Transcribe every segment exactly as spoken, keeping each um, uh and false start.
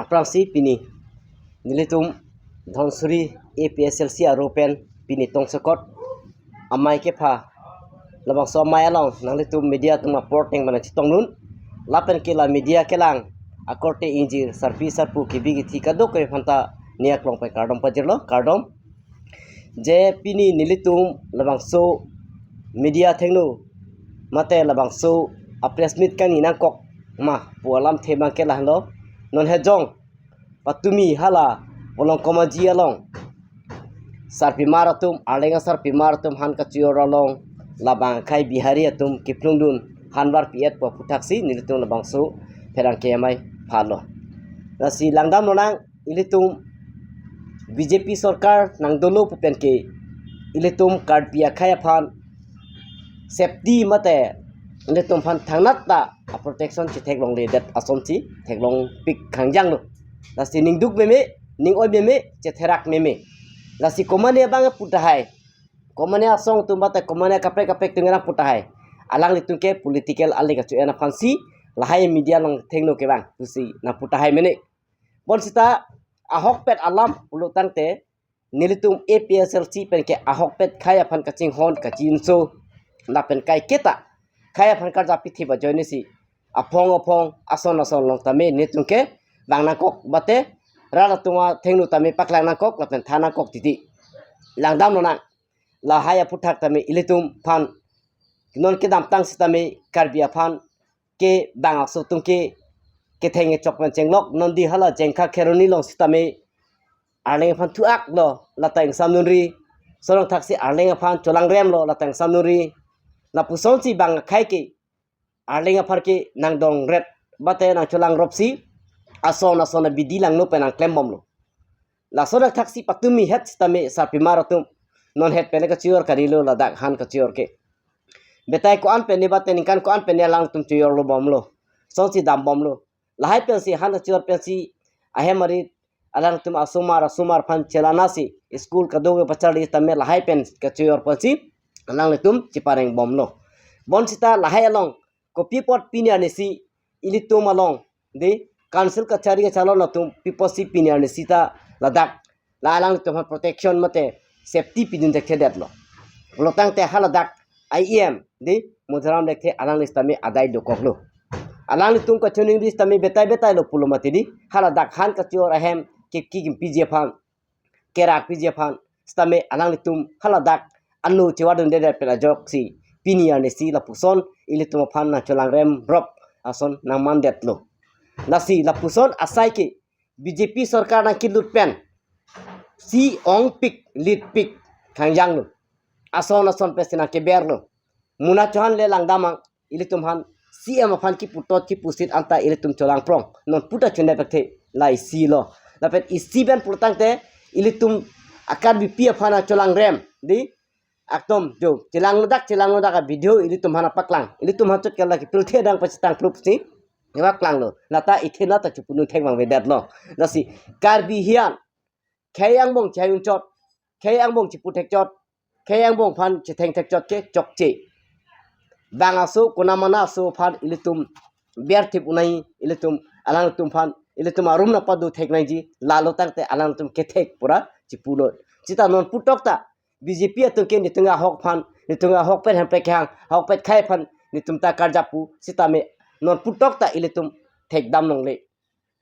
Aphrangsi pini nelitum Dhansiri A P H L C aro pen pini tongsekot amei kepha labangso amei along nanglitum media atum apor ateng mana chetongdun lapen ke la media kelang akorte ingjir sarpi sarpo kebi kethe kadokave aphanta ning arlo pen kardom pajirlo, kardom. Je pini nelitum labangso media athengno mate labangso a press meet kangni nangkok ma pu alamthe abang ke lahelo. Non hejong patumi hala Volongkom Aji along sarpimar atum, Arleng asarpimar atum aphan kachior along labang akhei Bihari atum kiplungdun hanvar pi-et pu aputhaksi nelitum labangso pherangke amei phalo. Lasi langdam lonang, ilitum B J P sorkar nangdolo pu pen ke ilitum Karbi akhei aphan safety mate ilitum aphan thangnat ta a protection chetheklongledet asonsi theklongpik khangjanglo. Lasi ningduk meme, ning-oi meme, chetherak meme. Lasi komane abang pu tahai, komane asong atum mate komane kaprek kaprek atum nang pu tahai, alanglitum ke political ali kacho-en aphansi lahai media along thengno kevang pusi nang pu tahai mene. Bonsita ahokpet alam pulo tangte nelitum A P H L C pen ke ahokpet akhei aphan kachinghon kachinso lapen kaiketa akhei aphan karjap pithip ajoinesi aphong aphong ason ason along tame nelitum ke vang nangkok mate rat atum athengno tame paklang nangkok lapen than nangkok titi. Langdam lonang, lahai aputhak tame ilitum aphan non kedamtang sitame Karbi aphan ke bang aso atum ke ketheng kechok pen chenglok, non di hala Jengkha Kheroni along sitame Arleng aphan thu-ak lo lata ingsamdunri, sorong thaksi Arleng aphan cholangrem lo lata ingsamdunri. Lapusonsi bang akhei ke Arleng aphan ke nangdongret mate nangcholangropsi ason ason abidi langno pen nangklembomlo. Lason athaksi patumi het sitame sarpimar atum non het pen kachior karilo, ladak han kachior ke betai ko-an pen ne mate ningkan ko-an pen ne alangtum chiorlo bomlo, sonsi dambomlo. Lahai pensi han kachior pensi ahem arit alangtum asomar asomar aphan chelanasi school kadokave pacharli tame lahai pen kachior pensi alanglitum cheparengbomlo. Bonsita lahai along kopi apot pini arnisi ilitum along di council kachari kachalon atum pi apotsi pini arnisi ta ladak la alanglitum aphan protection mate safety pidun thekthedetlo. Pulo tangte haladak I E M di Madhuram Lekthe alangli sitame adai dokoklo. Alanglitum kachiningri sitame betai betai lo pulo mati di, haladak han kachior ahem ke ki kimpiji aphan, kerakpiji aphan sitame alanglitum haladak ano chevardundedet pen ajoksi pini arnisi lapuson ilitum aphan nangcholangremrop ason nangmandetlo. Lasi lapuson asai ke B J P sorkar nangkelut pensi ongpik litpik khangjanglo. Ason ason pensi nangkeberlo. Muna chohan le langdamang, ilitum aphan C M aphan kiputot kipusit anta ilitum cholangprong. Non puta chunde pekthe la isi lo. Lapen isi pen pulo tangte ilitum a Karbipi aphan cholangrem di aktom jo chelanglodak chelanglodak a video ilitum aphan paklang. Ilitum aphan chot kela kipilthe dang pachitang proof si paklanglo. Lata ithe nata chepunu thek vangvedetlo. Lasi Karbi hian khei angbong chai unchot, khei angbong chipu thekchot, khei angbong aphan chetheng thekchot ke chokche. Bang aso kona mana aso aphan ilitum berthip unai, ilitum alangtum aphan ilitum arum nangpado theknangji, lalo tangte alangtum kethek pura chipulo. Sita non putok ta B J P atum ke netum ahok aphan, netum ahokpet hempek kehang, ahokpet akhei aphan netum ta karjap pu sitame non putok ta ilitum thekdam longle.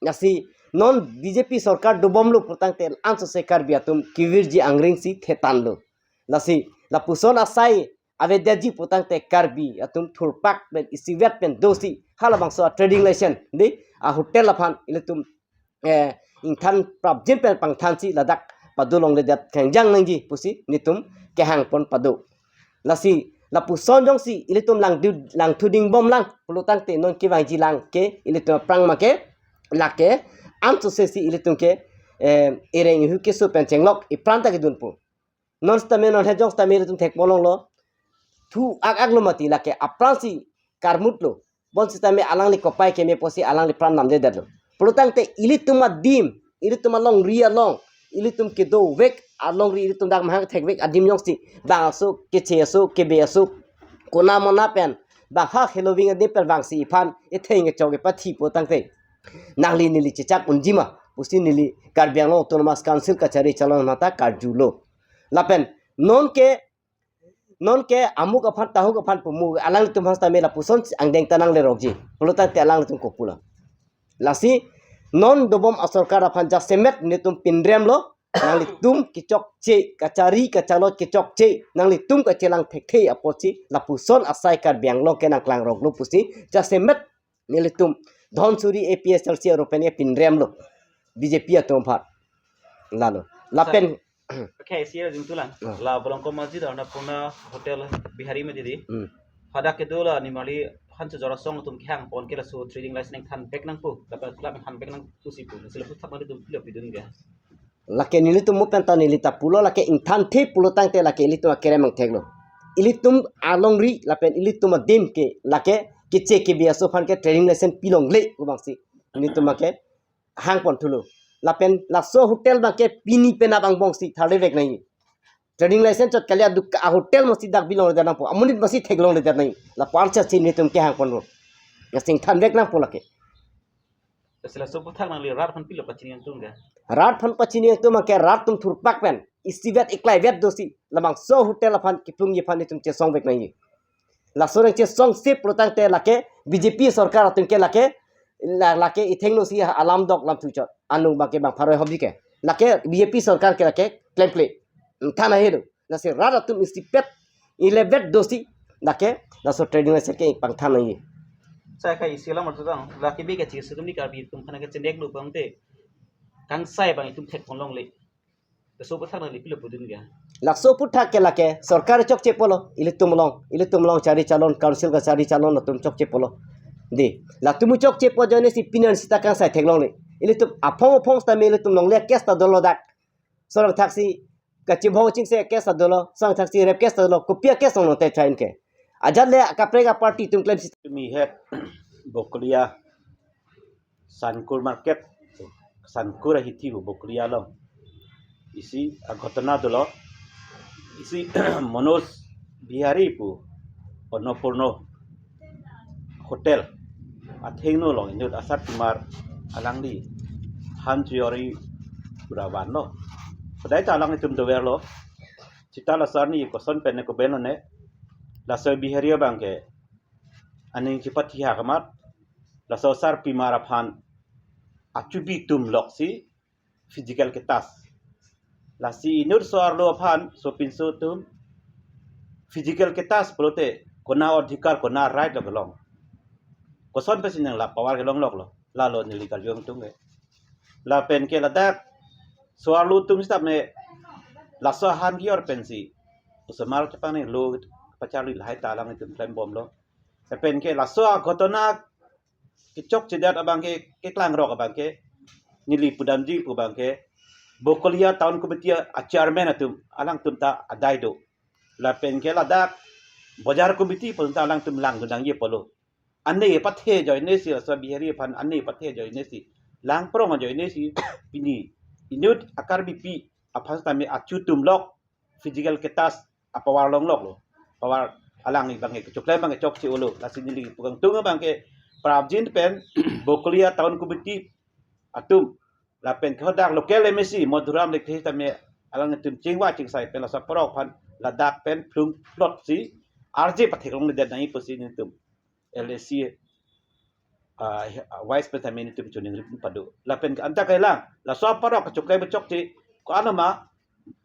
Lasi non B J P sorkar dobomlo pulo tangte ansose Karbi atum kevirji angring si thetanlo. Lasi lapuson asai avedetji pulo tangte Karbi atum thurpak pen isivet pen dosi halabangso a trading license di a hotel aphan ilitum eh, ingthan prapjin pen pangthansi ladak padolongledet khangjang nangji pusi netum kehangpon pado. Lasi lapuson jongsi ilitum langdu langthudingbomlang pulo tangte non kevangjilang ke ilitum aphrang make lake ansose si ilitum ke eh, ireng ihu keso pen chenglok ipran ta kedunpo. Non sitame non hejong sitame ilitum thekpolonglo. Thu-ak-aklo mati lake aphrangsi karmutlo. Bonsitame alangli kopai keme pusi alangli pran namdedetlo. Pulo tangte ilitum adim, ilitum alongri along, ilitum kedovek alongri ilitum dak mahang thekvek adim jongsi bang aso, keche aso, kebe aso, kona mona pen bang ha heloving adim pen bangsi iphan itheng kechok ipathi pulo tangte Nangli neli chechak unjima pusi neli Karbi Anglong Autonomous Council kachari chalon mata karjulo. Lapen non ke non ke amuk aphan tahuk aphan pumu alanglitum hasta me lapuson angdeng ta nanglerokji. Pulo tangte alanglitum kopulo. Lasi non dobom asorkar aphan jasemet netum pinrem lo, nanglitum kechokche, kachari kachalot kechokche, nanglitum kachelang thekthe apotsi lapuson asai Karbi Anglong ke nangklangroklo pusi jasemet nelitum Dhansiri A P H L C aropen ke pinrem lo B J P atum aphan. Lalo lapen Akhei isi arjung tulang. Hmm. La Bolongkom Masjid, Annapurna Hotel, Bihari ma didi. Hmm. Hadak kedo la nimarli han chojor asong atum kehang pon ke laso trading license ingthan vek nangpo. Dapat klap ingthan vek nangpo si pu. Sila puthak nanglitum pilo pidun ke. Lake nelitum mo penta neli ta pulo lake ingthanthe pulo tangte lake ilitum akerem angthek lo. Ilitum alongri lapen ilitum adim ke lake keche kebi aso aphan ke trading license pilongle pu bangsi nelitum ake hang pon thulo. Lapen laso hotel abang ke pini penap angbong si tharle vek nangji. Trading license chot kali aduk a hotel masi dak bilongle det nangpo. Amonit masi theklongle det nangji. Lapu archa si netum kehang ponlo. Lasi ingthan vek nangpo lake. Sila so puthak nangli rat aphan pilo pachini nangtum ke. Rat aphan pachini nangtum ke rat atum thurpak pen isivet iklaivet dosi labangso hotel aphan kiplungji aphan netum chesong vek nangji. Laso nangchesong sip pulo tangte lake B J P sorkar atum ke lake la, lake ithengno si alam dok lam thuchot. Anu abang ke bang pharoi hobji ke. Lake B J P sorkar ke lake klemkle. Ingthan ahe do. Lasi rat atum isipet ilevet dosi lake laso trading license ke pangthan nangji. Sai akhei isi alam arjudang. Lake bi ke chisi atum ni Karbi atum aphan ke chedek lo bangte. Kangsai abang itum thek ponlongle. Laso puthak nangli pilo pudun ke. Laso puthak ke lake sorkar chokche polo, ilitum along, ilitum along chari chalon, council kachari chalon atum chokche polo. Di, latum chokche po ajoine si pinan sita kangsai theklongle. Ilitum aphong aphong sita me ilitum longle case ta dolo dak. Sorang thaksi kachibhong chingse case ta dolo, sorang thaksi rape case ta dolo, kopi a case ong te chain ke. Ajat le kaprek a party atum klem si. Tumi het Bokolia Sankur Market, Sankur ahithi pu Bokolia along. Isi aghotona dolo. Isi Manoj Bihari pu Annapurna Hotel athengno along inut asarpimar alangli han chojor pura vanlo. Padai ta alanglitum doverlo. Sita laso arni koson pen ne koben ne. Laso Bihari abang ke aning chipathiha kamat. Laso asarpimar aphan achubi atum loksi physical ke-touch. Lasi inut so-arlo aphan sopinso atum physical ke-touch pulote kona adhikar kona right lo kelong. Koson pensi nang la power kelong loklo. Lalo neli karjong tung ke. Lapen ke ladak so-arlo atum sitame laso ahan kior pensi osomar chepang ne lo pacharli lahai ta alanglitum klembomlo. Lapen ke laso aghotona kechokchedet abang ke, keklangrok abang ke, neli pudamji pu abang ke, Bokolia Town Committee a chairman atum, alangtum ta adai do. Lapen ke ladak Bojar Committee pun ta alangtum langdun nangji pulo. Ane pathe ajoine si laso Bihari aphan ane pathe ajoine si. Langprong ajoine si pini inut a Karbipi aphan tame achu atum lok physical ke-touch a power longloklo. Power alangli abang ke kechoklem abang ke chokche olo. Lasi neli pu kangtung abang ke prapjin pen Bokolia Town Committee atum lapen ke hadak local M A C Madhuram Lekthe tame alangtum chingvai chingsai pen laso parok aphan ladak pen phlung plot si arje patheklongledet nangji pusi nelitum L A C, ah, vice president nelitum choningri pado. Lapen anta kailang, laso parok kechoklem chokche, ko-an ma,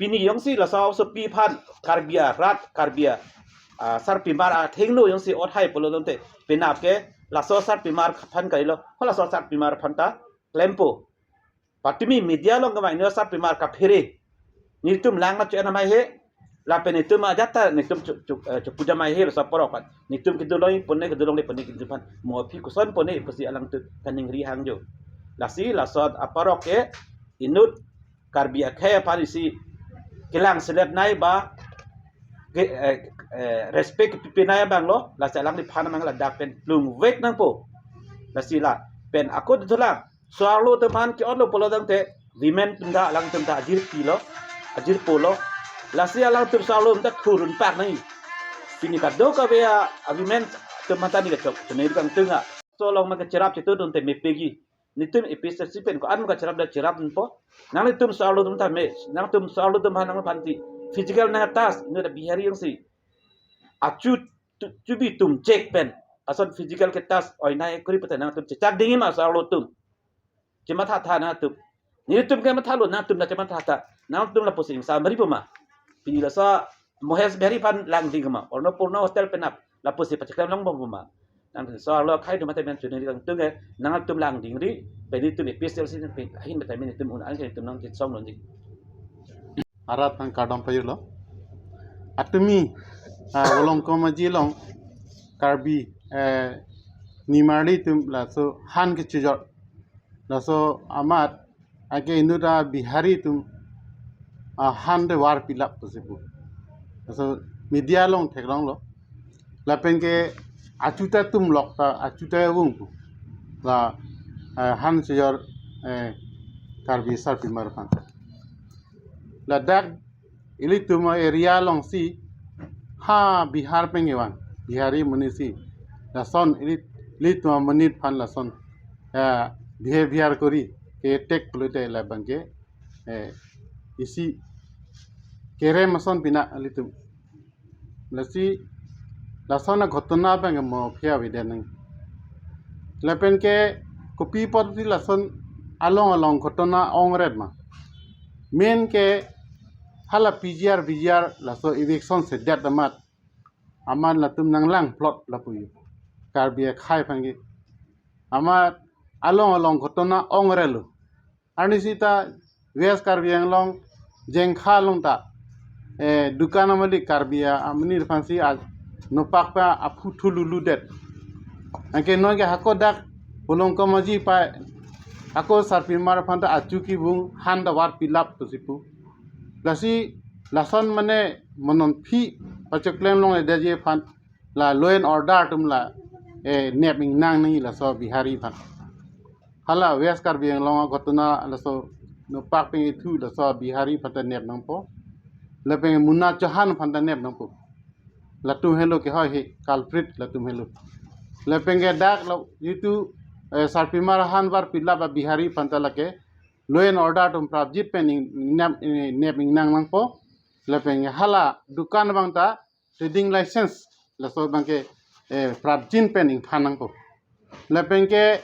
pini jongsi laso asopi aphan, Karbi arat, Karbi a, ah, sarpimar athengno jongsi othai pulo tangte, penap ke, laso sarpimar aphan kalilo, ho laso sarpimar aphan ta klempo. Patumi media along kemai ne sarpimar kaphere. Netum lang ma chu-en amei he. Lapen netum ajat ta netum chu, chu, eh, chu puja amei he laso parok aphan. Netum kedoloi pone kedolongle pone netum aphan. Mo aphi koson pone pusi alangtum kaningri hangjo. Lasi laso aparok ke inut Karbi akhei aphan isi kelang selet nai ba ke, eh, eh, respect pipinai abang lo, lasi alangliphan amang ladak pen plungvek nangpo. Lasi lapen ako dothulang so-arlo atum aphan ke-onlo pulo tangte women atum ta alangtum ta ajirpi lo, ajirpo lo. Lasi alangtum so-arlo atum ta thurun pak nai. Pini kadokave a women atum aphan ta neli kachok, choningri kangtung a. So along ma kecherap chetudun te mepegi. Netum A P H L C pen ko-an kacherap da cherappo. Nanglitum so-arlo atum tame, nangtum so-arlo atum aphan nangphan ti physical nang test, inut ta Bihari jongsi achu tu, chubi atum check pen, lason physical ke test oinai kori pute nangtum chechak dingji ma so-arlo atum? Chematha tha nangtum. Netum ke mathalo, nangtum ta chematha tha. Nangtum lapusi ingsamri pu ma? Pini laso Mohesh Bihari aphan langding ma? Orno Purno hostel penap lapusi pacheklem longbom pu ma? Nang so-arlo akhai atum mate men chuningri kangtung ke, nangtum langdingri, pini netum A P H L C pen ahin beta mini netum un an ke netum nangkesong lonji. Arat nang kardom pajirlo. Atumi, ah, Volongkom Aji along Karbi, eh, nimarli atum laso han kechijor. Laso amat ake inut ta Bihari atum, ah, han te varpilap pusi pu. Laso media along theklonglo. Lapen ke achuta atum lok ta achuta vung pu. La, eh, han chijor, eh, Karbi sarpimar aphan. Ladak ilitum area alongsi ha Bihar pen kevang, Bihari amonit si. Lason ili, ilitum amonit aphan lason, eh, behavior kori ke attack pulote labang ke, eh, isi kerem ason pina ilitum. Lasi lason aghotona abang ke mo aphi avedet nang. Lapen ke kopi apotsi lason along along ghotona ongret ma? Main ke hala P G R, V G R laso eviction sedet amat, amat latum nanglang plot lapu-i. Karbi akhai aphan ke amat along along ghotona ongrelo. Arnisi ta West Karbi Anglong Jengkha along ta, eh, dukan amalik Karbi a, amonit aphansi a, nopak pa aphu thu luludet. Anke non ke hako dak Volongkom Aji pa, hako sarpimar aphan ta achu kevung han ta varpilap pusi pu. Lasi lason mane mo non aphi pacheklem longledetji aphan la law and order atum la, eh, nep ingnang nangji laso Bihari aphan. Hala West Karbi Anglong aghotona laso nopak pen ithu laso Bihari aphan ta nep nangpo. Lapen Munna Chauhan aphan ta nep nangpo. Latum helo kehoi he culprit, latum helo. Lapen ke dak lo itu, eh, sarpimar han varpilap a Bihari aphan ta lake law and order atum prapjin pen ing, nep, eh, nep ingnang nangpo. Lapen ke hala dukan abang ta trading license laso abang ke, eh, prapjin pen ingthan nangpo. Lapen ke,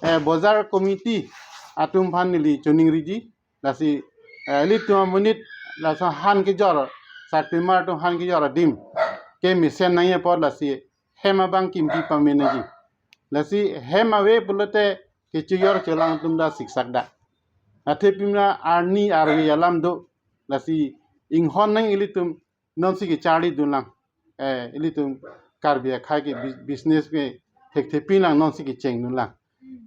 eh, bazar committee atum aphan neli choningriji. Lasi, eh, ilitum amonit laso han kejor, sarpimar atum han kejor adim kemesen nangji apot lasi hem abang kimpi pame nangji. Lasi hem ave pulote kechijor chelang atum ta siksak da. Athe pima arni arve alam do, lasi inghon nang ilitum nonsi kecharlidun lang. Eh, ilitum Karbi akhai ke bus-, business ke thekthepi lang, nonsi kechengdun lang.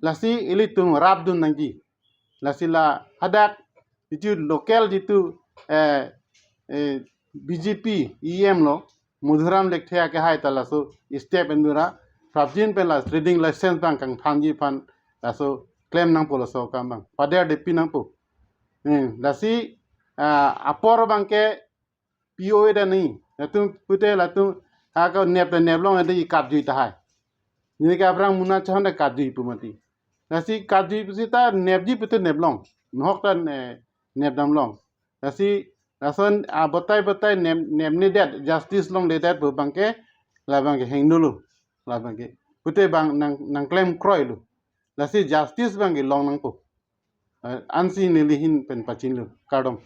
Lasi ilitum rapdun nangji. Lasi la hadak itu local jitu, eh, eh, B J P E M lo, Madhuram Lekthe akehai ta laso step endura prapjin pen la trading license abang kangthanji aphan laso klem nangpo, laso akam abang paderdetpi nangpo. Hmm, lasi, ah, apor abang ke P O A da ni. Latum pute latum hako nep ta neplong ade katjui tahai. Neli ke aphrang Munna Chauhan ta katjui pu mati. Lasi katjui pusi ta nepji pute neplong. Nohok ta ne-, nepdamlong. Lasi lason, ah, batai batai nep, nepnedet, justice longledet pu abang ke, labang ke hingno lo. Labang ke pute abang nang, nangklem kroilo. Lasi justice abang ke long nangpo. Eh, ansi neli ahin pen pachinilo. Kardom.